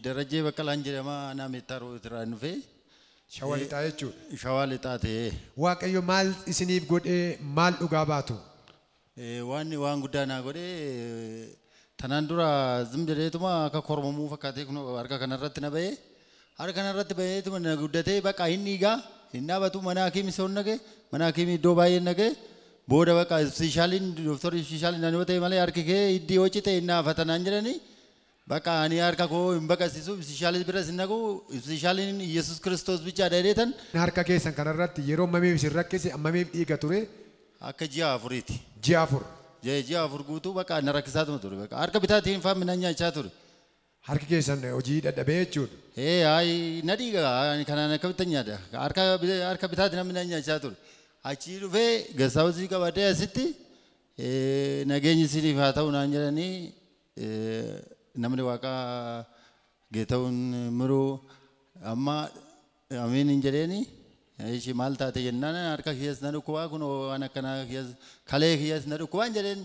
Darajjee Baqqalaan jedhama, aanaa Meettaa Roobitirraa dhufee. Shawaa Lixaa jechuudha. Shawaa Lixaa ta'ee. Waaqayyo maal isiniif godhee, maal dhugaa baatu? Waan waan guddaa naa godhee. Tanaan dura zim jedheetuma akka kormamuu fakkaatee kun harka kanarratti na ba'ee, harka kanarratti ba'eetuma na guddatee, bakka hin dhiigaa hin dhaabatu. Mana hakiimii soon naqee, mana hakiimii iddoo baay'ee naqee, booda bakka ispeeshaaliin dooktorri ispeeshaaliin naan yoo ta'e malee harki kee hiddii yoo cite hin naafata naan jedhanii, bakka ani harka koo hin baqasiisu, ispeeshaalii biras hin naqu, ispeeshaaliin Yesuus Kiristoos bicha dheereetan. Harka keessan kanarratti yeroo ammamiif isin rakkise, ammamiif dhiiga ture? Akka ji'a 4ti. Ji'a 4. Ji'a 4 guutuu bakka na rakkisaatuma ture. Bakka harka bitaatiin fa'aa midhaan nyaachaa ture. Harki keessan hojii dadhabee jechuudha. Ee, hayi, na dhiiga, kanaan akkamitti nyaata? Harka bitaatiin midhaan nyaachaa ture. Achii dhufee gasaawusii qabadee asitti nageenyi isiniif haa ta'u naan jedhanii, namni waaqaa Geeta'uun Miruu amma amiin hin jedheeni. Ishii maal taate jennaan, harka kiyyas na dhukkubaa, kun waan akkanaa kiyyas, kalee kiyyas na dhukkubaan jedheen.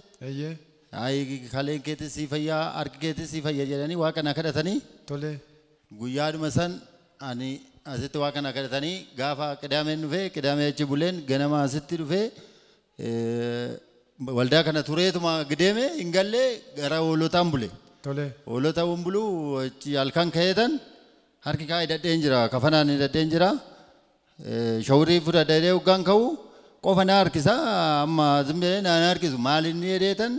Ayi, kaleen keetis si fayyaa, harki keetis si fayya jedhanii waaqa na kadhatanii. Guyyaadhuma san ani asitti waaqa na kadhatanii, gaafa Qidaameen dhufee, Qidaamee achi buleen, ganama asitti dhufee waldaa kana tureetuma deeme, hin gallee, gara hoolotaan bule. Hoolota buluu achi halkan ka'eetan harki kaa hidhadheen jira, kafanaan hidhadheen jira. Shawurii fudhadhee hoggaan ka'u qofa na harkisa, amma zim jedhee na harkisu, maal inni jedheetan,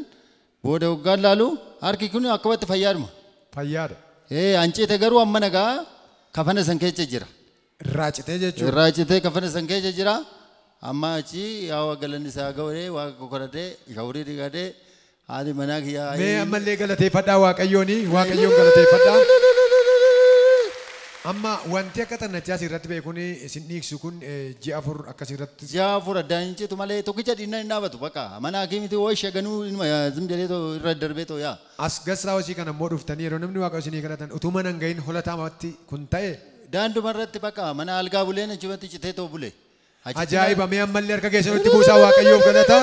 booda hoggaan laalu harki kun akkamatti fayyaadhuma. Fayyaadha. Ee, ancite garuu amma nagaa kafana san keessa jira. Irraa citee jechuudha. Irraa citee kafana san keessa jira. Amma achi yaa galanni isaa ga'ee, waaqa kokoratee shawurii dhiqatee, haati manaa kiyyaa. Mee ammallee galateeffadhaa Waaqayyooni, Waaqayyoon galateeffadhaa. Amma wanti akka xannachaa asirratti ba'e kun isin dhiigsu kun ji'a 4 akkasirratti. Ji'a 4 addaan hin citu malee tokkicha dhiinnaan hin dhaabatu, bakka mana hakiimiti hoo shaganuu zim jedhee too irra darbee too yaa. As gasraa hojii kana immoo dhuftanii yeroo namni Waaqa isinii kadhatan utuu mana hin gahin holataamatti kun ta'e. Daanduma irratti bakka mana algaa buleen achumatti citee too bule. Ajaa'iba! Mee ammallee harka keessanitti buusaa Waaqayyoof galata.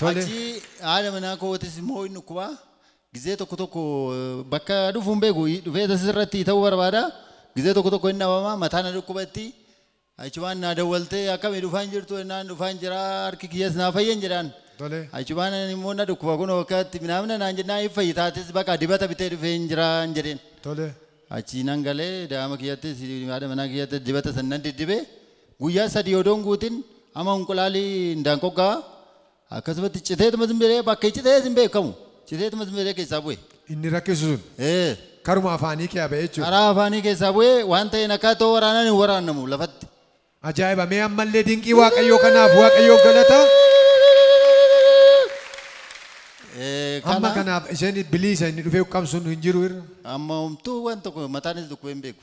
Tole. Achi haadha manaa kootis immoo inni dhukkubaa. Gizee tokko tokko bakka dhufuun beeku dhufee asirratti ta'uu barbaada. Gizee tokko tokko inni dhabama, mataa na dhukkubatti. Achumaan naa dawwaltee, akkamii dhufaan jirtu jennaan, dhufaan jira, harki kiyyas naa fayyan jedhaan. Achumaan immoo na dhukkuba kun akkatti minaamna naan jennaan, hin fayyitaatis, bakka dibata bitee dhufee hin jira hin jedheen. Achi nan galee daa'ima kiyyattis haadha manaa kiyyattis dibata san nan diddibee, guyyaa 3 odoon guutin amma inqulaalii hindaanqoggaa akkasumatti citeetuma zimbilee, bakka citee hin beekamu, citeetuma zimbilee keessaa bu'e. Inni rakkisu sun. Ee. Karuma afaanii kee ba'e jechuudha. Karaa afaanii keessaa bu'ee, waan ta'een akka ta'u waraanaan hin waraanamu lafatti. Ajaa'iba! Mee ammallee dinqii Waaqayyoo kanaaf Waaqayyoof galata. Amma kanaaf isheen bilisa, inni dhufee ukkaamsuun hin jiru irra. Amma homtuu waan tokko mataanis dhukkubee hin beeku.